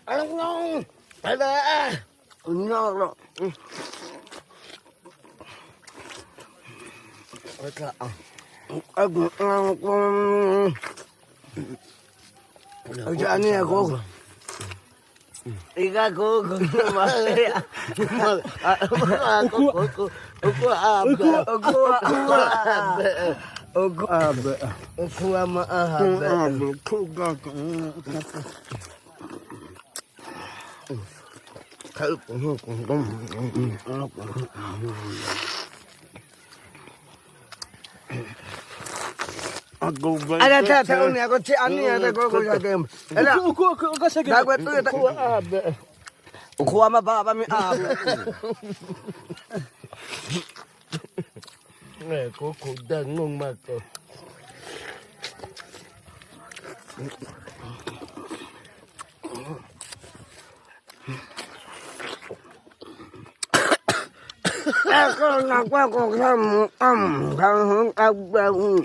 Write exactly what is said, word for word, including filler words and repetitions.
Anak nong. Ada. Nong lo. Ada. Aku aku. Aja ni aku. Iga aku aku. Aku aku. Aku aku. Aku aku. Aku aku. Aku aku. Aku aku. Aku aku. Aku aku. Ada tak tahu ni aku cik ani ada kau kau jaga. Ada. Aku aku aku aku saya. Dah aku tu tak. Aku abe. Aku ama baba mi abe. Eh, koko dangung mako. Aku nak aku kamu am kamu kau.